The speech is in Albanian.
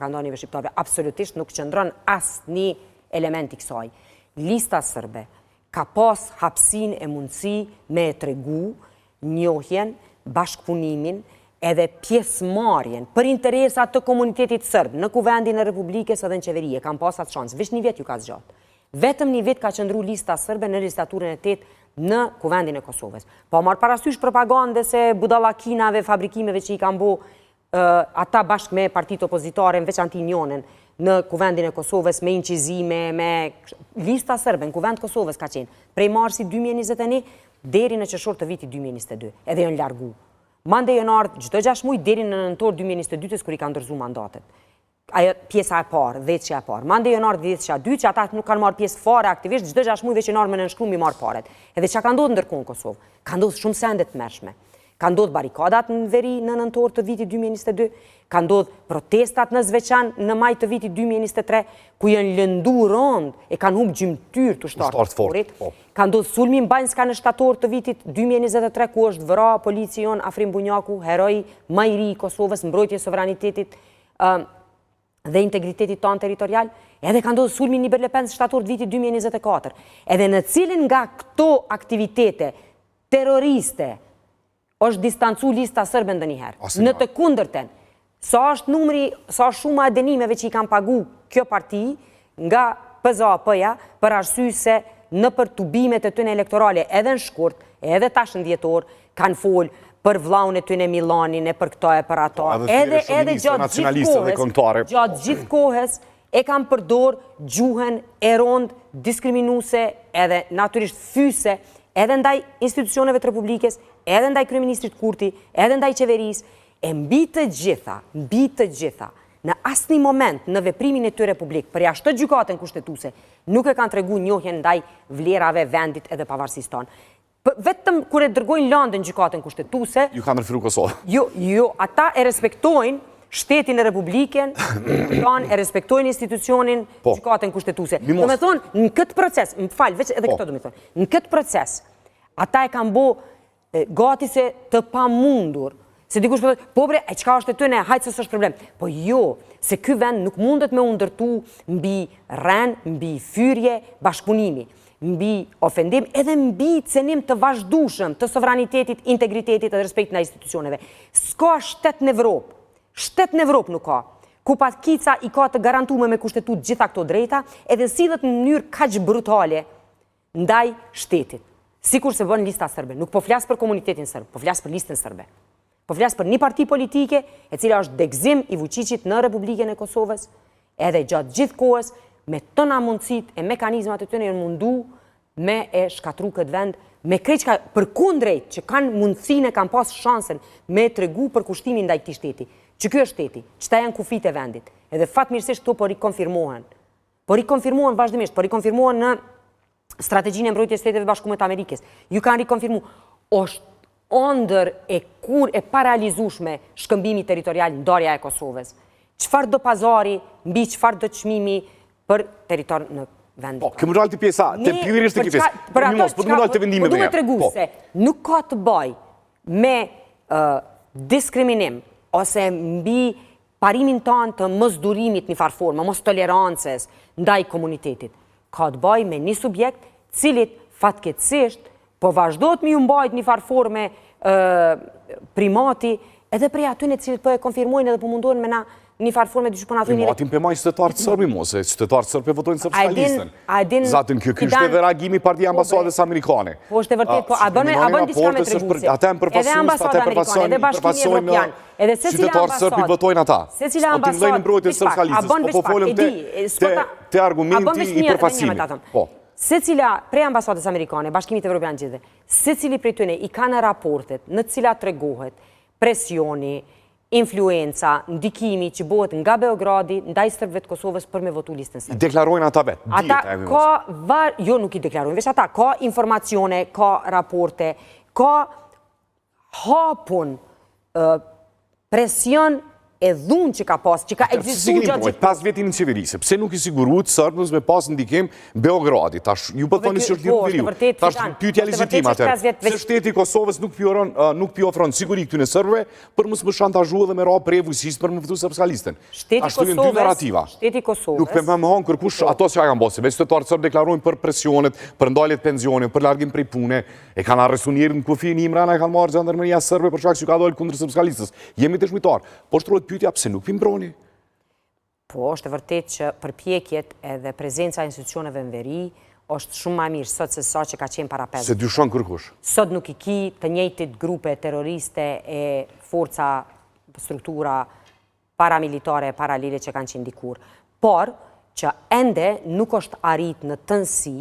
ka nda neve shqiptarëve, absolutisht nuk qëndron asnjë element i kësaj. Lista sërbe ka pas hapsinë e mundësi me e tregu njohjen, bashkëpunimin edhe pjesëmarrjen për interesa të komunitetit sërb në Kuvendin e Republikës edhe në qeveri, e kanë pas atë shansë, veç një vjet ju ka zgjatë. Vetëm një vit ka qëndru lista sërbe në legjislaturën e tetë në Kuvendin e Kosovës. Pa marrë parasysh propagandës e budallakinave, fabrikimeve që i kanë bo ata bashkë me partitë opozitare, në veçanti njonën, në Kuvendin e Kosovës, me incizime, me lista sërbe, në Kuvend Kosovës ka qenë, prej marsi 2021 deri në qershor të vitit 2022, edhe janë largu. Mandej janë ardhë çdo 6 muj deri në nëntor 2022 kur i kanë dorëzu mandatet. Ajo pjesa e parë, dhjetëshja e parë. Mandej janë ardhë dhjetëshja e dytë, që ata nuk kanë marrë pjesë fare aktivisht, çdo 6 muj veç janë ardhë me nënshkru mi marrë paret. Edhe çka ka ndodhë ndërkohë në Kosovë? Ka ndodhë shumë sende të tmerrshme. Ka ndodhë barikadat në veri në nëntor të vitit 2022, ka ndodhë protestat në Zveçan në maj të vitit 2023, ku janë lëndu rëndë e kanë humbë gjymtyrë ushtarët e KFOR-it. Po. Ka ndodhë sulmi në Banjska në shtator të vitit 2023, ku është vra polici jonë Afrim Bunjaku, heroi ma i ri i Kosovës, mbrojtje sovranitetit dhe integritetit tonë territorial, edhe ka ndodhë sulmi në Ibër Lepenc shtator të vitit 2024. Edhe në cilin nga këto aktivitete terroriste është distancu lista sërbe ndonjëherë. Në të kundërten, sa është numri, sa është shuma e dënimeve që i kanë pagu kjo parti nga PZAP-ja për arsye se nëpër tubimet e tyne elektorale edhe në shkurt, edhe tash në dhjetor, kanë fol për vllaun e tyne Milanin e për këto e për ato. Po, edhe edhe gjatë gjithë kohës, gjatë gjithë kohës e kanë përdor gjuhën e rondë, diskriminuese edhe natyrisht fyese edhe ndaj institucioneve të Republikës, edhe ndaj kryeministrit Kurti, edhe ndaj qeverisë, e mbi të gjitha, mbi të gjitha, në asnjë moment në veprimin e tyre publik, përjashto gjykatën kushtetuese, nuk e kanë tregu njohjen ndaj vlerave vendit edhe pavarësisë tonë. Vetëm kur e dërgojnë landën gjykatën kushtetuese, Ju kanë referu Kosovë. Jo, jo, ata e respektojnë shtetin e Republikën, tanë e respektojnë institucionin po. gjykatën kushtetuese. Do me thonë, në këtë proces, më fal, veç edhe po. këto do me thonë, në këtë proces, ata e kanë bo gati se të pamundur, Se dikush po thotë, po bre, e çka është e tyne, hajt se s'është problem. Po jo, se ky vend nuk mundet me u ndërtu mbi rrenë, mbi fyrje, bashkëpunimi, mbi ofendim, edhe mbi cenim të vazhdueshëm të sovranitetit, integritetit dhe respektit ndaj institucioneve. S'ka shtet në Evropë, shtet në Evropë nuk ka, ku pakica i ka të garantume me kushtetutë gjitha këto drejta, edhe sillet në mënyrë kaq brutale ndaj shtetit. Sikurse bën lista sërbe. Nuk po flas për komunitetin sërb, po flas për listën sërbe. Po flas për një parti politike e cila është degëzim i Vučićit në Republikën e Kosovës, edhe gjatë gjithë kohës me tëna mundësit e mekanizmat e tyne janë mundu me e shkatru këtë vend me krejt çka përkundrejt që kanë mundësinë e kanë pas shansen me tregu përkushtimin ndaj këtij shteti. Që ky është shteti, qëta janë kufijtë e vendit. Edhe fatmirësisht këto po rikonfirmohen. Po rikonfirmohen vazhdimisht, po rikonfirmohen në strategjinë e mbrojtjes Shteteve të Bashkuara të Amerikës. Ju kanë rikonfirmu. Është ëndërr e kur e parealizueshme shkëmbimi territorial ndarja e Kosovës. Çfarëdo pazari mbi çfarëdo çmimi për territor në vendin. Po, kemi dalë te pjesa, te pikërisht te kjo pjesë. Për ato po të dalë te vendimi Po du me tregu po. se nuk ka të baj me diskriminim ose mbi parimin tanë të mosdurimit një farë forme, mos tolerancës ndaj komunitetit. Ka të baj me një subjekt cilit fatkeqësisht po vazhdohet me ju mbajt një farë forme primati edhe prej atyne cilët po e konfirmojnë edhe po mundohen me na një farë forme dysh po na thonë Primatin pe majnë qytetarët sërbi mos, e qytetarët sërbi votojnë sërbi listën. A din Zatën kjo kjo është edhe reagimi i parti po, ambasadës amerikane. Po është e vërtet, po a bën a bën diçka me treguese. Ata janë përfaqësues, ata përfaqësojnë, edhe Bashkimi Evropian, edhe secila ambasadë. Qytetarët sërbi votojnë ata. Secila po ambasadë. Po mbrojtjen sërpska listës, po po folëm te te te argumenti i përfaqësimit. Po. Secila prej ambasadës amerikane, Bashkimit Evropian gjithë, secili prej tyre i kanë raportet në të cilat tregohet presioni, influenca, ndikimi që bëhet nga Beogradi ndaj sërbëve të Kosovës për me votu listën sërbe. I deklarojnë ata vetë, ata ka var, jo nuk i deklarojnë, veç ata ka informacione, ka raporte, ka hapun presion. E dhunë që ka pas, që ka ekzistu gjatë gjithë... 5 vjet në qeverisje, pse nuk i siguruat serbët me pas ndikim Beogradi, tash ju po thoni se është liru veriu. Tash pyetja legjitime atëherë. Pse shteti i Kosovës nuk pi ofron nuk pi ofron siguri këtyre serbëve për mos me shantazhu dhe me ra pre Rusisë për me votu Srpska listën. Shteti i Kosovës, shteti i Kosovës. Nuk po mohon kërkush po. ato që kanë bërë, veç qytetarët serbë deklarojnë për presionet, për ndalje të pensionit, për largim prej pune, e kanë arrestu njerin në kufi në Imrana e kanë marrë xhandarmëria serbe për shkak se ka dalë kundër Srpska listës. Jemi dëshmitar. Po shtrohet pyetja pse nuk pi mbroni? Po, është e vërtetë që përpjekjet edhe prezenca e institucioneve në veri është shumë ma mirë sot se sa që ka qenë para 5. S'e dyshon kërkush. Sot nuk i ki të njëjtit grupe terroriste e forca struktura paramilitare e paralele që kanë qenë dikur. Por, që ende nuk është arrit në tënësi